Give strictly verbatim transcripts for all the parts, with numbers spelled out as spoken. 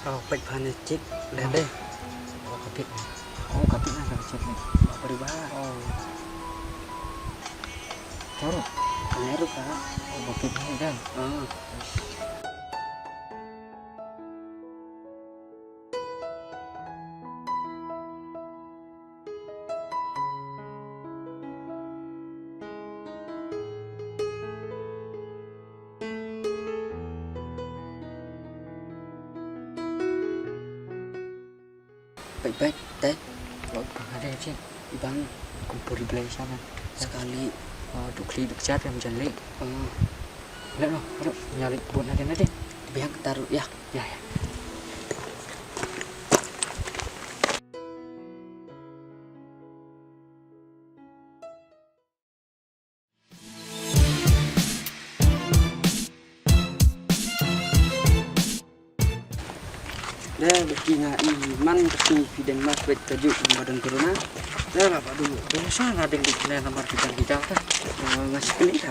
Oh, peit pha ne chik, leh deh. Oh, ka peit ne. Oh, ka peit ne, ka peit ne. Ba pari ba. Oh. Taruh. Ka ne ruh ka. Oh, ba peit ne dan. Oh. Peit, peit, te. Oi, pang ada je. Ibang. Kumpul di belai sana. Sekali. Oh, duk kli duk jat yang jelek. Oh. Lihat noh, aduh, nyari kebun ada nanti. Biang taruh ya. Ya, ya. Deh, beti nga i man beti fi Denmark wet kaju kumba don corona. Deh, la ba dulu. Deh, sa na ding dik ne namar kita kita. Ngasih kini ka.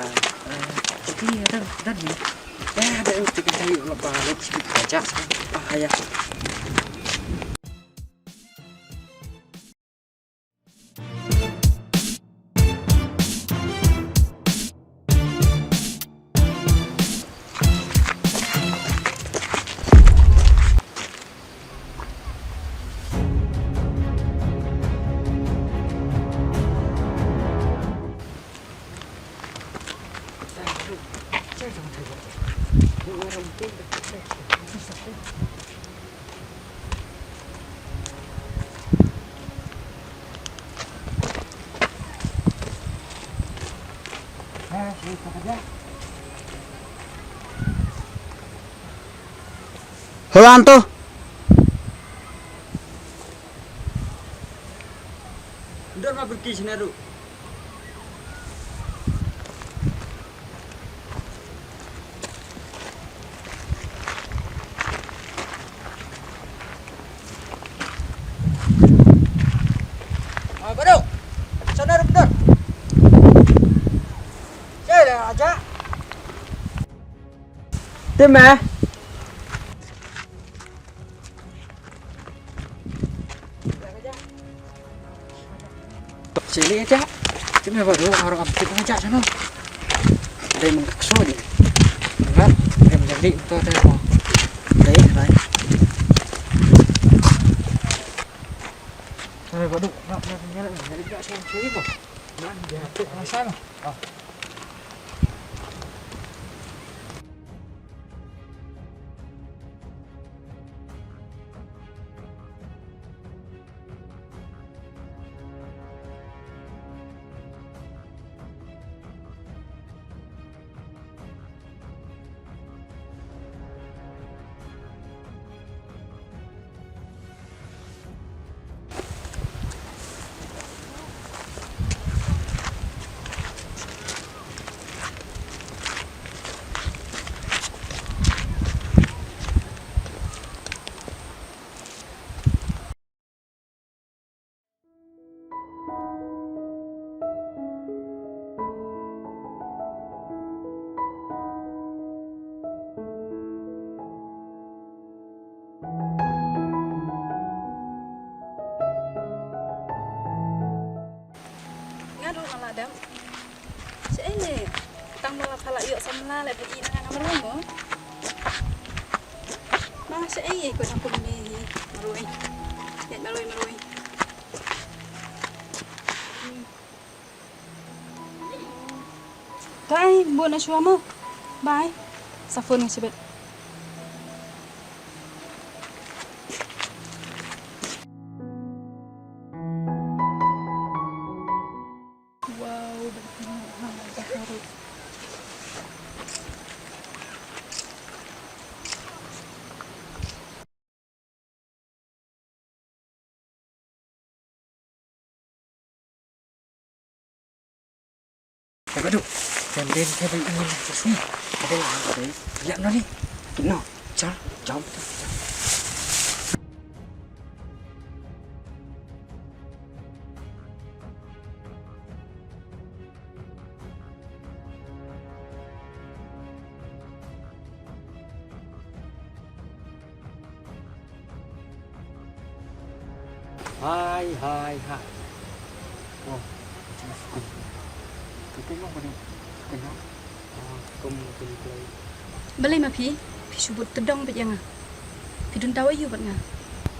Jadi ada dan ni. Deh, ada yang kita yuk lepas lagi sedikit aja. Ah, ya. Holan to. Ndor ma berki sinaru. Ah, baru. Sana rum dur. Saya dah aja. Tim eh. Sini aja. Sini baru orang ambil aja sana. Ada yang mengkesal je. Enggak, dia menjadi itu ada apa? Baik, baik. Sana baru nak nak nyala nyala juga saya curi kok. Nah, dia tu sana. Ah. Nga ruh nga la dep. Shaei ne? Tang ba la pha la ïoh samla leh ba ïeh na nga marwei mo. Ma shaei ko na kumne hi marwei. Ïa marwei marwei. Kai, bun na shuwa mo. Bye. Sa phone nga shibit. Wow, bertemu ha Zaharuk. Ka ka duk. Kan den ka bai uni ka sini. Ka bai uni ka bai. Lihat no ni. No. Jom, jom, jom. Hai, hai, hai. Oh, skum. Skum mo, skum mo. Ah, skum, skum, skum. Balei ma phi? Phi shu bud tdong beit ïa nga. Phi don dawa ïa u bad nga.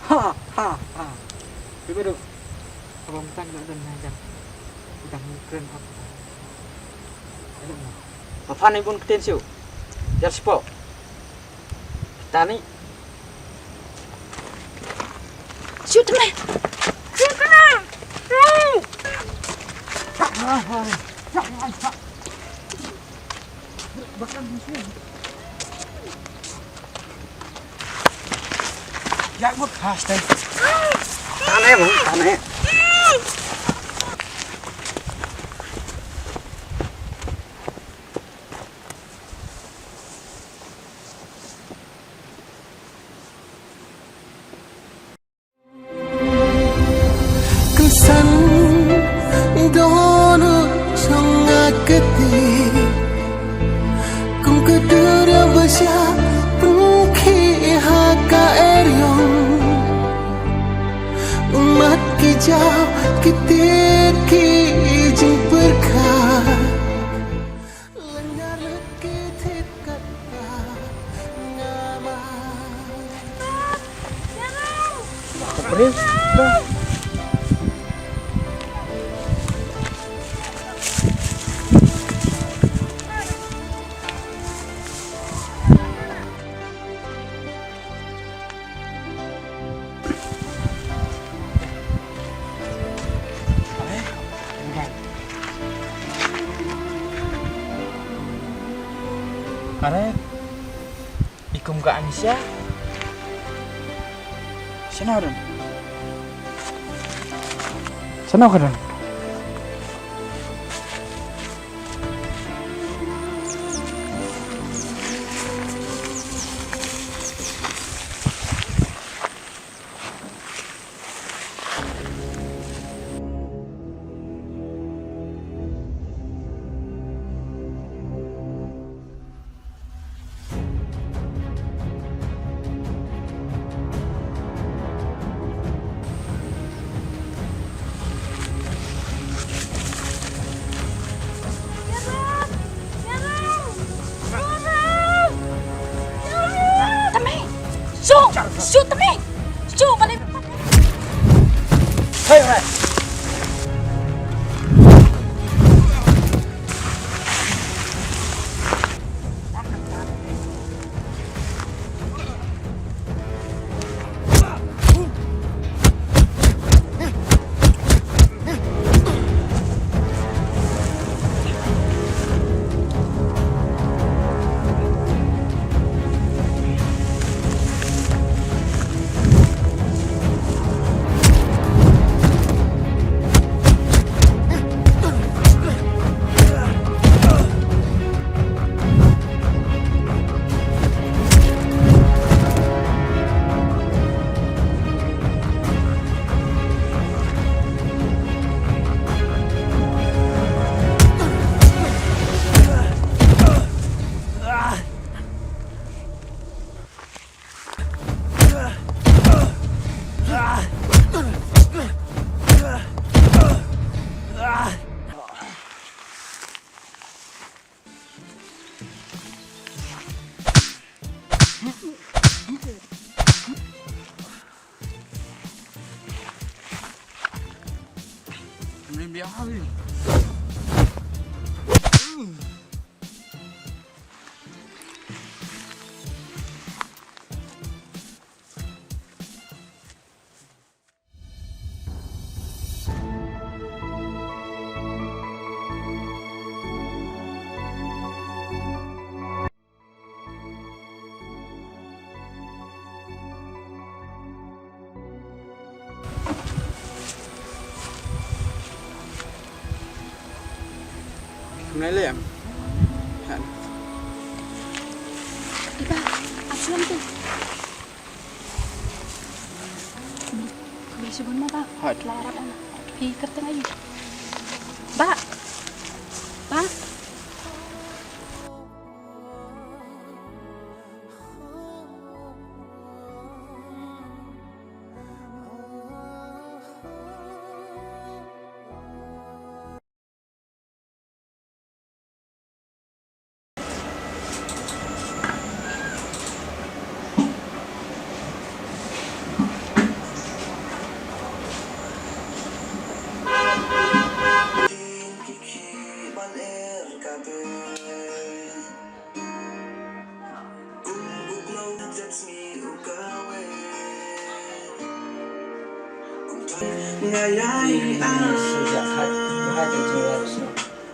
Ha, ha, ha. Phi ba duk. Abang tang na don na jam. Tang kren ap. Aduh, ma. Ma phan ai bun ktien shu. Jar shu po. Tani. Shoot me. Shoot me. Yak mut hashtag. Tane mo, tane. Kynsan dono chong nga kti. Kum ka duriaw ba sha pynkhih ha ka eriong. Ummat ki jaw ki tied ki jingpyrkhat. Are, i kum ka Anisha. Shano ka don? Shano ka don? Tame! Shu! Shu tame! Shu balik! Hey, hey! Kumne lem. Han. Iba, aslam tu. Khublei shibun ma ba. Hot. La rap ma. Phi kyrteng aïu? Ba. Ba.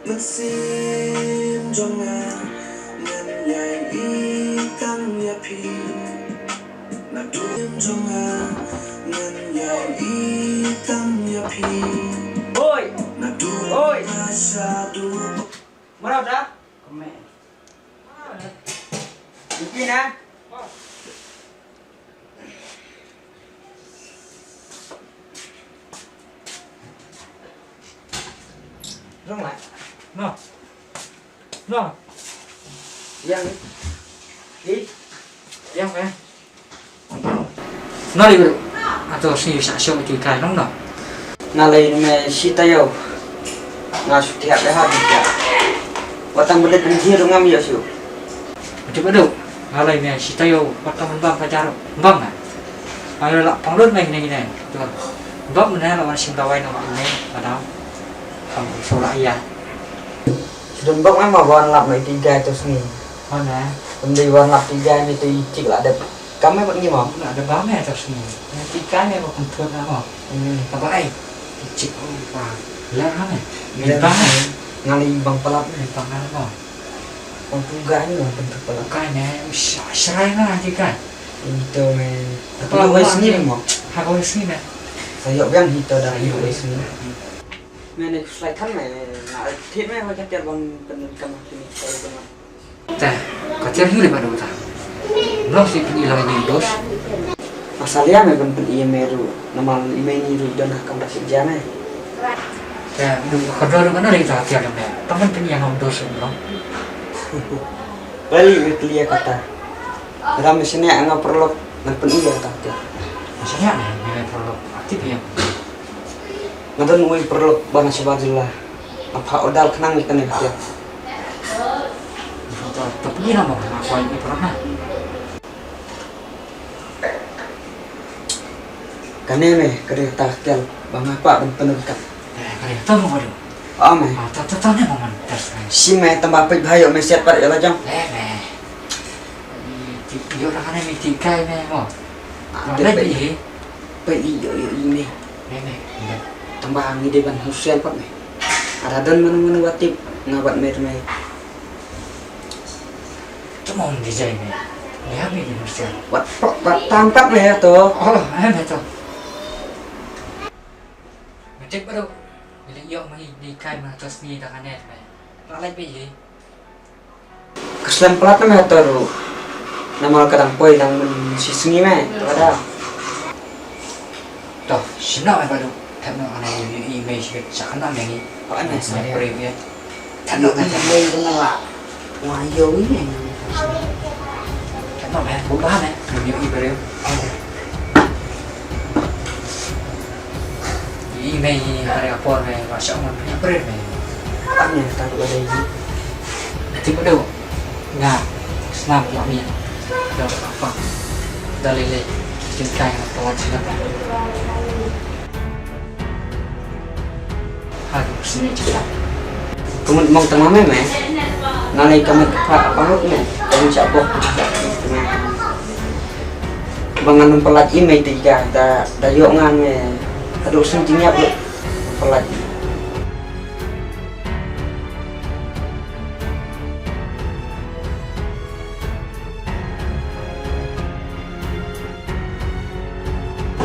Mynsiem jong nga ngan ïai ïeit tang ïa phi. Naduh jong nga ngan ïai ïeit tang ïa phi. Oi. Naduh oi. Nga shaduh. Mara da? Kome. Ïa phi na. Rung lai. No. No. Yang. Ih. Yang eh. No li bro. Ato sni sa sio mati kai nong no. Nga lei me sita yo. Nga shu thiah le ha di ka. Wat tang belet ben hi rung ngam yo shu. Mati bro. Nga lei me sita yo. Wat tang bam pajar. Bam na. Nga lei la pang lut me hine hine. Tu. Bam me la wan sim dawai no me. Padam. Kam so la ya. Sdon bok me ma wan lap me tiga to sni. Mana? Pemdi wan lap tiga me to itik la dep. Kam me bak ni ma? Na da ba me to sni. Tiga me bak kentut na ma. Hmm. Ka ba ai. Itik ba. Ler ha me. Ler ba me. Ngali bang palat me. Bang na ma. Bang puga ni bang kentut palat. Kai me. Shrai na tiga. Ito me. Apa wai sni mo? Ha wai sni me. Sayo biang hito da hito wai sni. Me ne slai kan me na thit me wa ka tiar bang pen kan kini slai kan. Ta ka tiar hili ba do ta. Long si pin ilang ni dos. Masalia me pen pen iya me ru namal ime ni ru dona kam da sik jana. Ta du ka do ru kana ri ta tiar me. Taman pin iya ngam dos long. Bali me pelia kata. Ram me sene anga perlok ngan pen iya ta tiar. Sene me perlok aktif ya. Nga don uwei u paralok ba nga shibun jylla. Nga phah u dal khnang ïa kane ka tiar. To, to pynïaid namar nga kwah ïa u paralok na. Kane me ka dei kata ka tiar ba nga kwah ban pyndonkam. Eh, ka dei kata mo ka dei. Oh me. Ah, to, to, to ne mo man. Shi me tang ba peit bha ïoh me siat pat ïoh la jong. Eh me. Ïoh la kane me ti kai me mo. Ah, peit ïoh ïoh me. Me me. Tang ba ngi dei ban husiar pat me. Ada don mano mano ba tip nga bad me me. To mo ngi jai me. Ïa me di husiar. Wat wat tang pat me to. Oh, eh me to. Me tip baru. Bila ïoh me di kai me to sni da kane me. Ra lai be ye. Ka slem palat na me hato ruh. Namar ka dang poi dang mynshi sngi me. Ka dang. To, shim noh me badu. Thep noh ana ïohi me shi sha kane me ngi. Poi me sa ïa. Thep noh me. Thep noh me. Thep noh me. Bum ba me. Ïohi briew. Ï mei, hari apor mei, masya Allah, mei, apa mei? Apa mei, tak ada lagi. Nanti pada nga snam mak mei. Dah apa? Dah lele. Jin kai nga pelan sila. Aduh, sini cepat. Kamu mau tengah mei, mei? Nalai kamu tepat apa lu mei? Kamu siap bok. Ba ngan ym pyllait i mei te ïa ka da, da ïoh ngan me. Haduh sngewthuh ïap ym pyllait.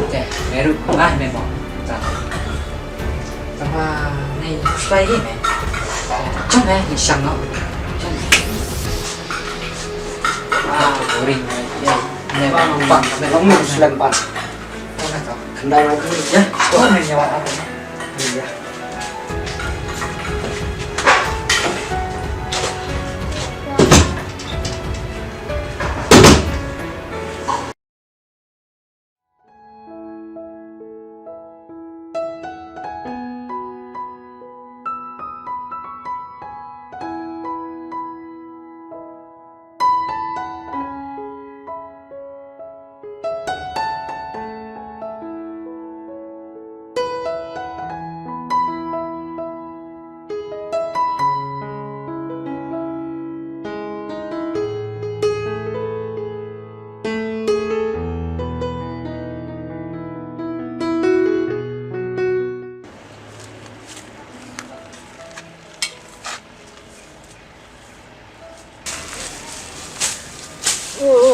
Te, meru mah me mo. Ta. Tama nei slai hi me. Chang me ni sang no. Chang. Ah, boring me. Ya, ne pa me long me slem pa. Kandai lagi ya. Oh, me nyawa apa? Iya.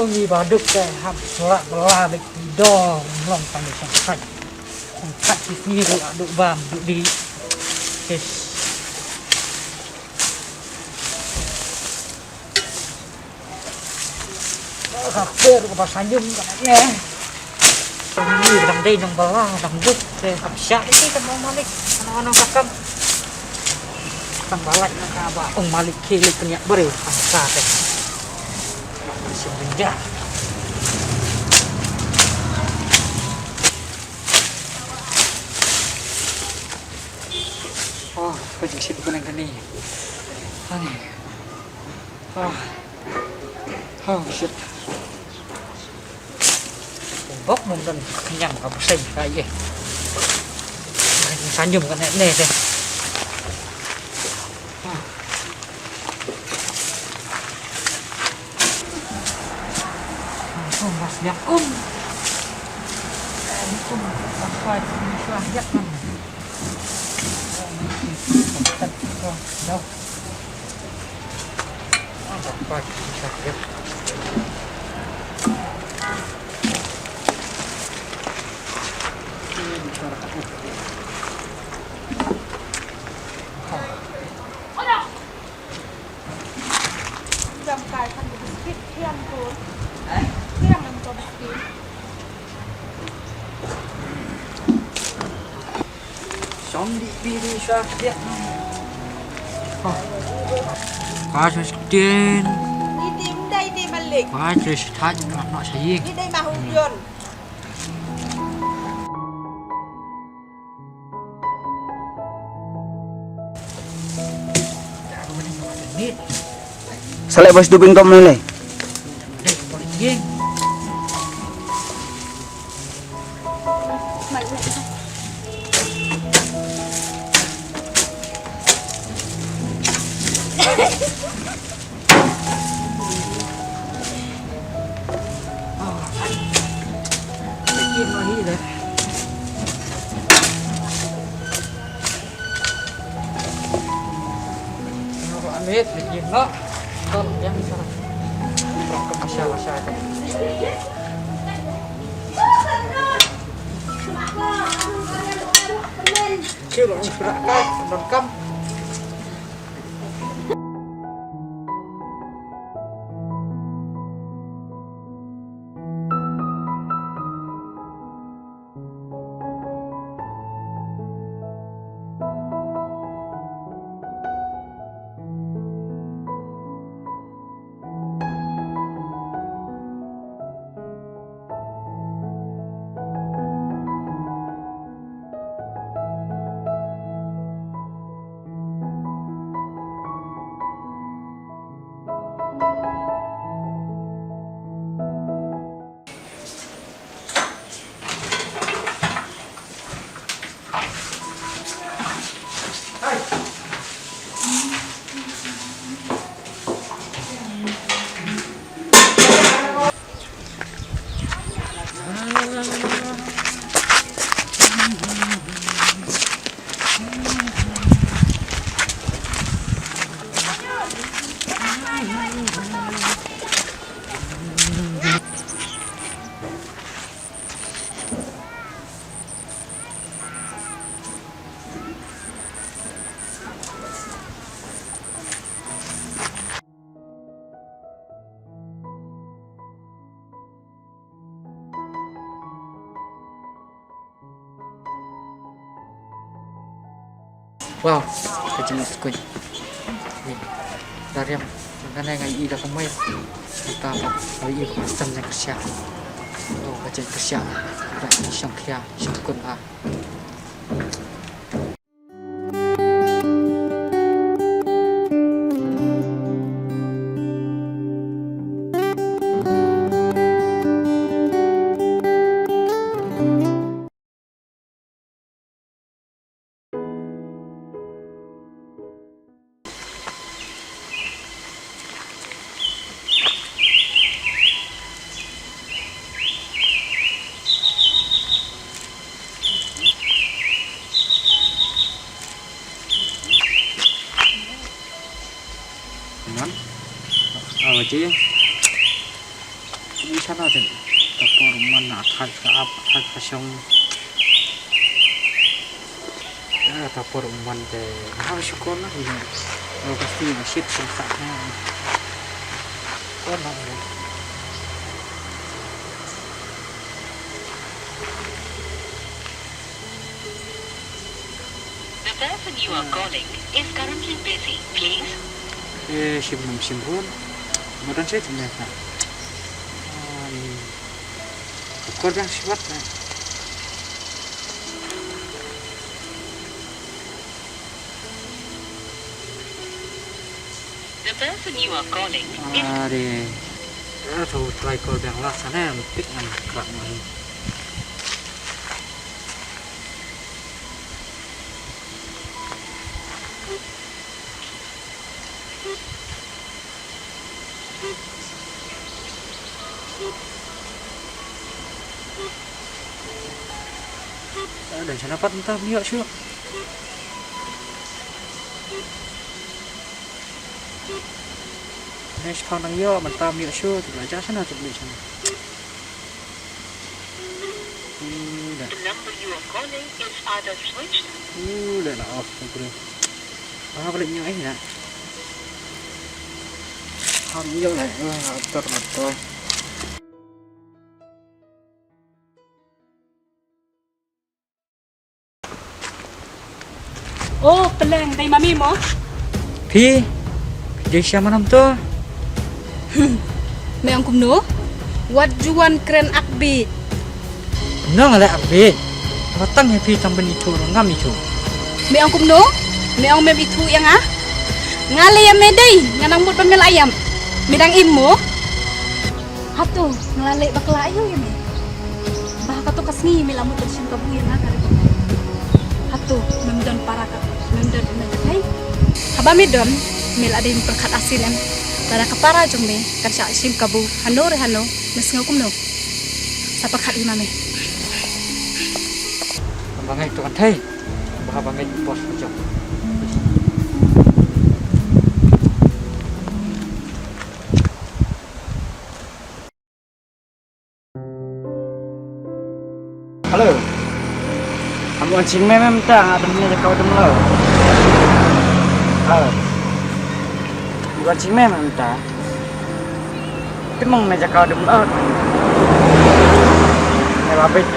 Ni ba duk te hap la bela dek dong long tang di sangkat. Sangkat di sini la duk bam duk di. Yes. Ka kper ka ba sanyum ka ne. Ni dang dei nang bala dang duk te hap syak iti kan ong malik. Ano ano bakam. Kan balai na ka ba ong malik ki lik kenya beri pangsa te. Sim rinja. Oh, ka jingsit ko nang kani. Ani. Ah. Oh, shit. Bok mum don kenyang ka busai ka ye. Sanyum ka ne ne de. Ah. Langsung mas nyak um. Um, apa ni suah yak kan. Jauh. Ka sa sdien. Ni tim dai tim malik. Ka sa sdien ka nok sa ying. Ni dai ma hu yon. Sa leh bos dubing tom ne. Wow, ka jingïaskuid. Ni, da riam, nga ne nga ïohi da kumwei. Mynta pat nga ïohi ba ka sem jingkyrshan. Oh, ka jingkyrshan. Ba ka jingshongkhia, shongkun ba. Nan. Ah, baca ya. Shano te. Ka por man na thak ka ap, thak ka shong. Ah, ka por man te. Hau shukor na, ina. Oh, pasti na shit, shit, shit. Kor na. The person you are calling is currently busy. Please. Eh, shim nam shim hun. Madan shai tum ne. Kor dang shiwat ne. The person you are calling is Are. Ah, to try call dang la sana pick ngan krak ngan. Ah, dan sana pat mynta ym ïoh shuh. Next phone nang ïoh mynta ym ïoh shuh, tu la ja sana tu beli sana. Hmm, dah. The number you are calling is either switched. Uh, dah lah off tu bro. Ah, balik ïoh eh dah. Ham ïoh lah. Ah, atur atur. O Pylleng, dei mami mo? Phi, phi dei sha manom to? Hmm, me ong kumno? Wat ju wan kren ak bit. Kumno nga leh ak bit? Ba tang ïa phi tang ban ithuh ruh ngam ithuh. Me ong kumno? Me ong mem ithuh ïa nga? Nga leh ïa me dei, nga nang mut ba me la ïap. Me dang im mo? Hato nga la leh bakla aïu ïa me? Ba ha kato ka sngi me la mut ban shim kabu ïa nga ka ri. Hato mem don para ka, mem don na ka thei? Haba me don, me la dei pyrkhat arsien em? Lada ka para jong me kan shah shim kabu hano re hano, me sngew kumno? Sa pyrkhat ïa ma me. Ba ngai to ka thei, ba ba ngai bos ka jong. Hello. Am wan jingmem mynta, nga don ne jaka u dum lo. Hello. Wan jingmem mynta. Te mong ne jaka u dum lo. Ne ba bit.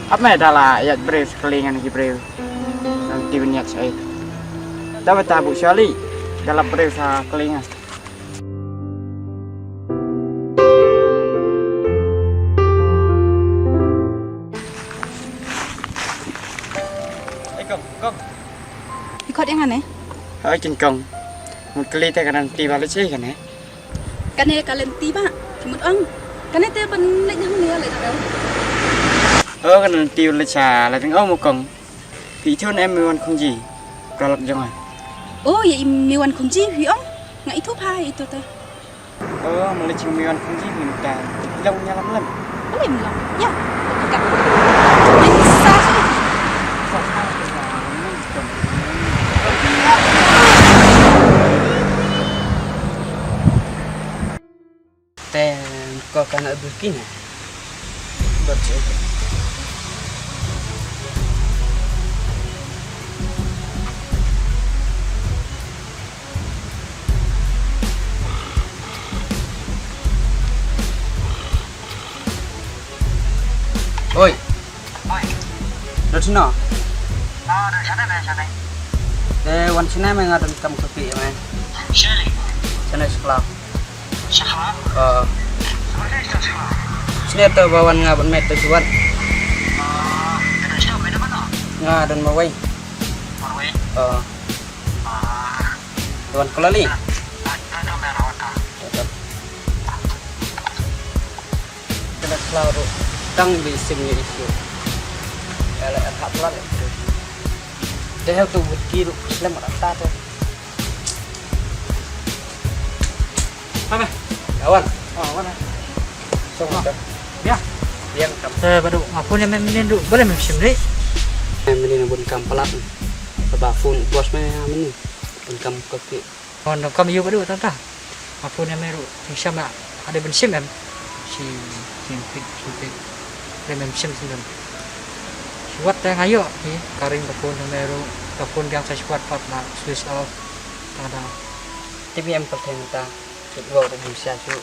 Ap me da la ïa briew sa kali ngan ki briew. Nang ti bniat sa ai. Da ba ta bu shali. Da la briew sa kali ngan. Ei kong, kong. I khot ïa nga ne? Ha kin kong. Mut kali te ka nang ti ba leit sha kane. Kane ka lynti ba ki mut ong. Kane te ban leit hangne leit hangne. O ka nang ti leit sha leit ong mo kong. Phi ithuh ne em Miwan Khongji, paralok jong nga. O, ïa i Miwan Khongji phi ong? Nga ithuh pha ïa itu te. O, ma lei jong Miwan Khongji mynta. Long ïa lam lem. Lem long. Ïa. Ka. Ai sa. Te ko ka na dul kine. Dot che. Oi. Oi. Dot sino? Ah, dot shane, dot shane. Eh, wan shane me nga don kam kapi me. Shane. Shane sekolah. Shane. Oh. Shane to ba wan nga ban met to juat. Ah, dot shane me don mano? Nga don mawei. Mawei. Oh. Ah. Don kolali. Ah, ah, ah, ah, ah. Kena khlaw ruh tang bi sim ïa issue. Ela hap lat. They have to withdraw ruh slem ata to. Apa? Awan. Oh, awan. So, ya. Yang kam. Eh, baru ngapun ya mem nin ruh. Boleh mem sim ri. Mem nin bun kam palat. Ba phone bos me mem nin. Bun kam kaki. Kon kam yu baru tata. Ngapun ya me ruh. Insya Allah. Ada ban shim em. Shi, shim pik, shim pik. Lem em shim sendem. Shi wat te nga ïoh hi, ka ring ka phone hangne ruh, ka phone biang sa shi wat pat la switch off. Ta da. Tip em pat te mynta. Shu ïoh ruh bun sha shu.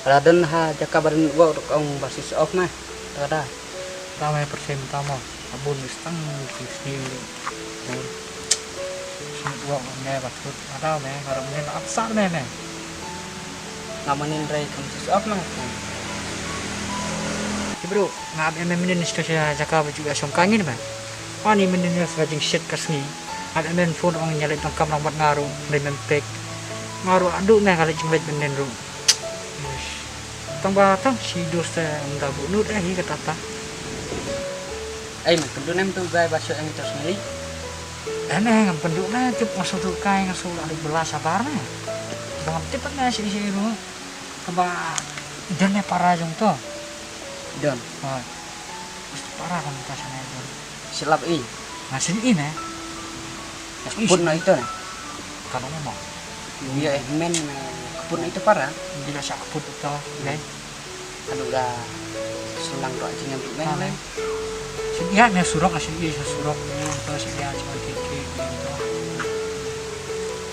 Lada don ha jaka ba don ïoh ruh ong ba switch off na. Ta da. Tang me pyrshah mynta mo. Abun ni stang ki sni ni. Sni wak me ba tut. Ada me, harap me na apsar me me. Nga manin rai kam sis ap na. Ki bro, nga ap em em ni sto sha jaka ba juga shong kangin me. Ani manin ras ba jing shit ka sni. Ap em em phone ong nyalai tang kam rang bat ngaru, rai mem pek. Ngaru adu me kali jing lek manin ru. Tang ba tang shi dos te ynda bu nud eh hi kata ta. Ai me pynduh nem tu gai ba shu em tos ngeli. Em eh ngam pynduh me tip nga shu tu kai nga shu la dik bela sabar me. Ba ngam tip me shi shi ru. Tang ba don me para jong to. Don. Ha. Para kan ta sana don. Silap i. Nga sin i me. Pun na ito na. Kalau mo. Iya eh men eh, keput itu para. Bila sa keput ito, dai. Aduh dah. Senang tu anjing yang tu men. Sin iya me surok, sin iya surok. Ito sin iya cuma kiki gitu.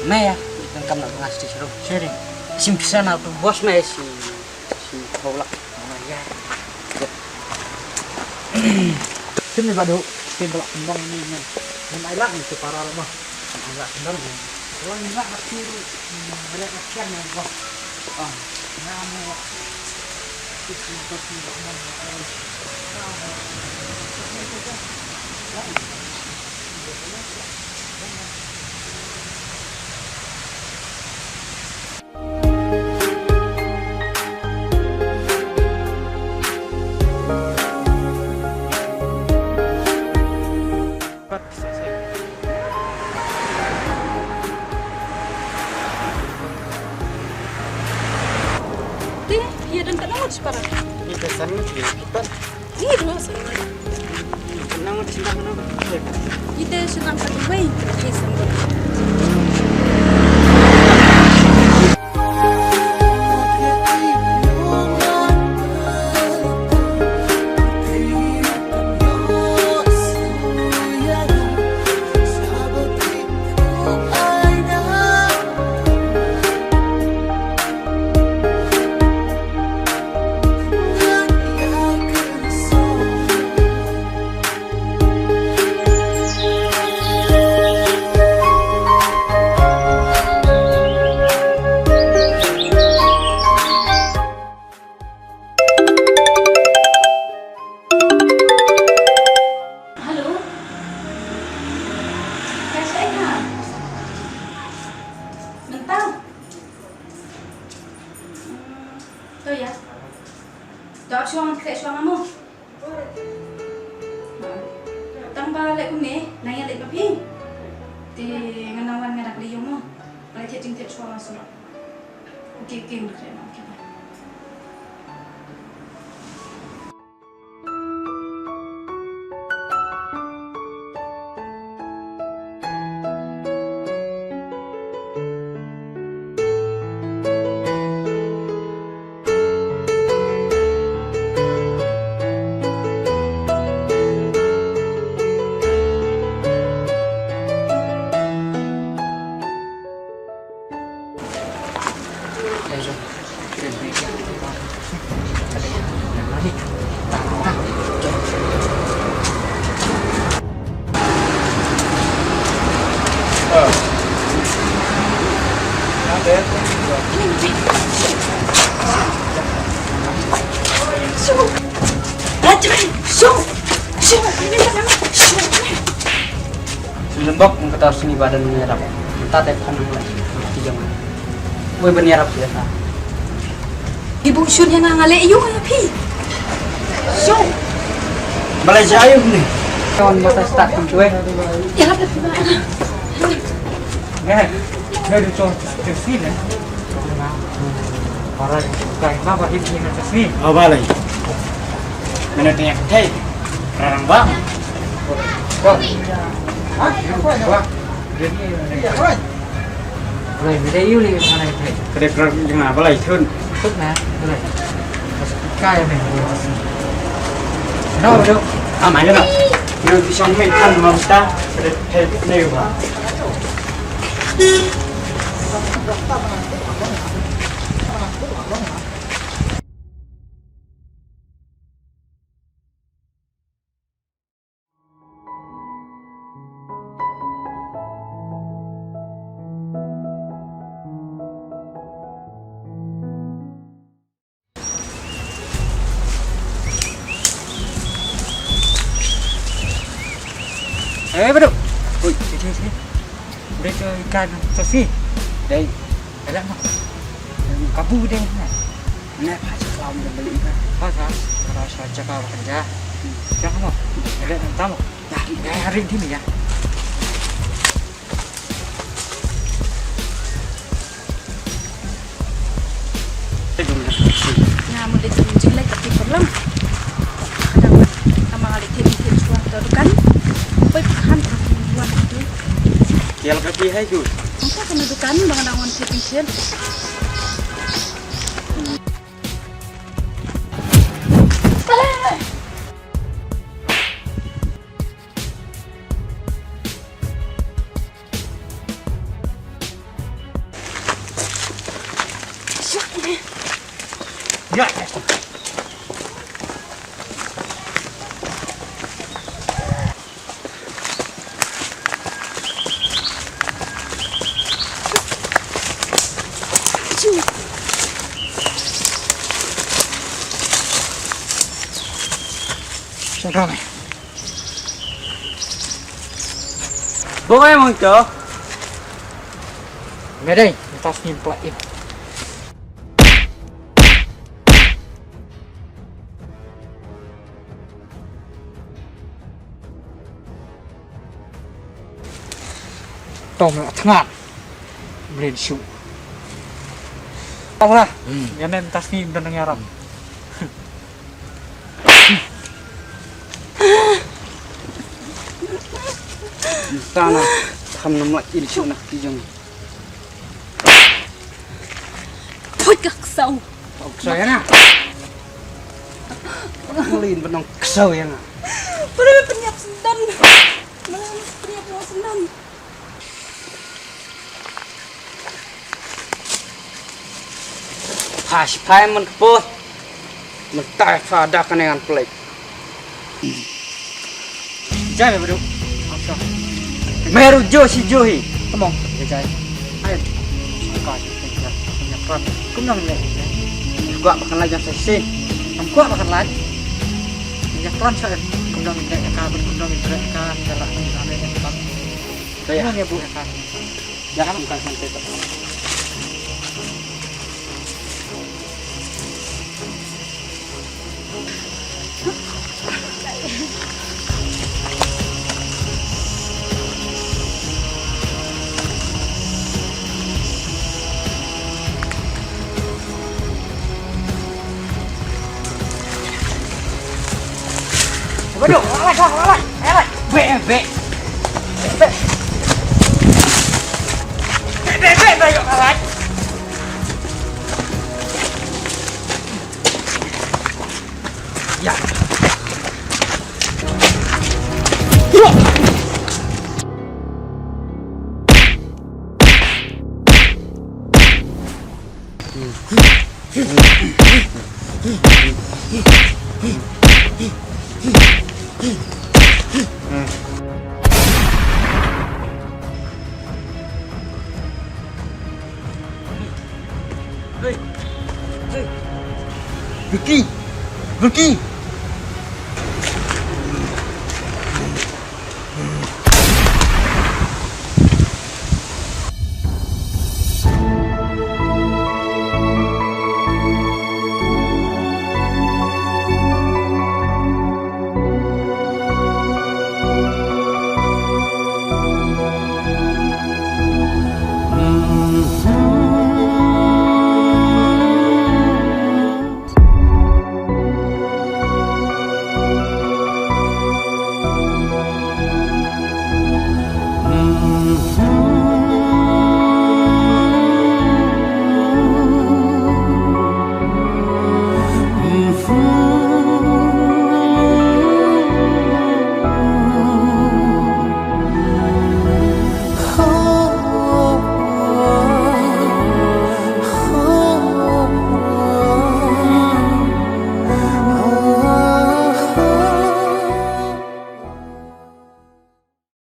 Me ya, itu kam nak ngas di seru. Sering. Sim bisa nak tu bos me si si Paulak. Oh ya. Sini badu, sini balak kembang ini. Ini ailak ni si para rumah. Ailak kembang ni. Wah, ini lah akhir. Ada akhir ni, wah. Ah, nama. Te, ïa don katno ngut para? Ïa ka san ngut ïa kitan. Ïa dua san. Katno ngut sindang no? Ïa te sindang satu wei, ïa san ngut. Hello. Ka shai ha? Mynta? Hmm, to ïa. To ap shuwa ngan khreh shuwa nga mo. Tang ba leh kumne, nang ïa leh ba phi. Te ngan nang wan nga dak leh ïong mo. Ba leh thied jingthied shuwa nga surok. Okay, okay, ngan khreh ma, okay, bye. Lembok ng kata sini badan menyerap. Tata kan. Wei ban ïarap sha ka. Ibu shun ïa nga nga leh ïa phi. Shu. Balei sha ïa ni? Kawan mata start kum cuy. Ïarap da phi ba. Nge. Nge du cuy. Cuy sini. Para kai ma ba hip ni cuy sini. Oh balei. Mana tanya kai. Rarang ba. Kau. Ha? Apa? Jadi. Balei me dei ïu lei, balei te? Ka dei pra jong nga, balei thun? Thun na, balei? Kai me. No, do. Ah, mai no. Ino di song me kan ma ta. Ka dei te ne ba. Eh, Badu. Oi, sini, sini. Udah tu ikan terus ni. Dai. Elak mah. Kabu deh. Nah, pha caklam deh beli ikan. Pha sa. Kalau sa cakap kerja. Jangan mah. Elak nanti mah. Dah, dah hari ni ya. Nga mut leit jingleit ka phi paralok. Ka dang mat, ka ma nga leit thied thied shuwa ka dukan. Poi pyrkhat ka phi wan ka phi. Kial ka phi hai du. Angka ka na dukan ba nga dang wan thied thied. Bong ai mong to. Medai, tas ni plak in. Tom la tngat. Blin shu. Tara. Hmm. Ya nem tas ni dan nang yaram. Sana, tham nam la in shu nak tijong. Put ka ksau. Ksau ya na. Ngelin benong ksau ya na. Pura penyap sendan. Penyap sendan. Pas pai men kepot. Mentai fa da ka ngan plek. Jai me badu. Meru jo si jo hi. Tamo. Jai. Ai. Ka si. Kum nang ne. Gua makan lagi yang sesi. Gua makan lagi. Yang pelan sa. Kum nang ne ka, kum nang ne ka, jalan ni ane yang pelan. Saya. Kum nang ya bu ya ka. Jangan bukan sampai tak. Waduh, lalai, lalai, lalai. Be, be. Be. Be, be, be, be, yuk, lalai. Ya. Vicky! Vicky!